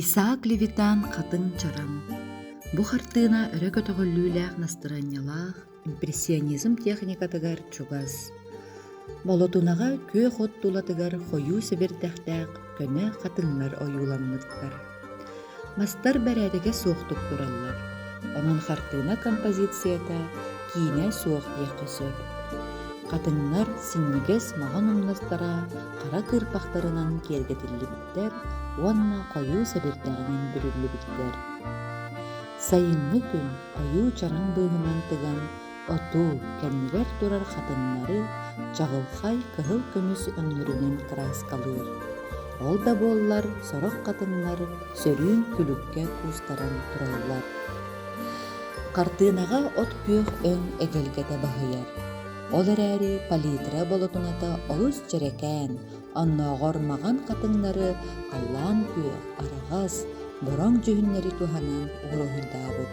Исаак Левитан Хатыҥ чараҥ. Бу хартыына өрө көтөҕүллүүлээх настарыанньалаах импрессионизм техникатыгар чугас. Болотунаҕа күөх от тулатыгар хойуу сэбирдэхтээх көнө хатыҥнар ойууламмыттар. Мастар бэрээдэгэ суохтук тураллар, онон хартыына композицията киинэ суох диэххэ сөп. Хатыҥнар синньигэс маҕан умнастара хара кыырпахтарынан киэргэтиллибиттэр уонна хойуу сэбирдэҕинэн бүрүллүбүттэр. Сайыҥҥы күн хойуу чараҥ быыһынан тыган оту, кэннигэр турар хатыҥнары чаҕылхай кыһыл көмүс өҥнөрүнэн кырааскалыыр. Ол да буоллар сорох хатыҥнар сөрүүн күлүккэ куустаран тураллар. Хартыынаҕа от күөх өҥ эгэлгэтэ баһыйар. Ол эрээри палитра болотуната олус дьэрэкээн, оннооҕор маҕан хатыҥнары халлаан күөх, араҕас, бороҥ дьүһүннэри туһанан уруһуйдаабыт.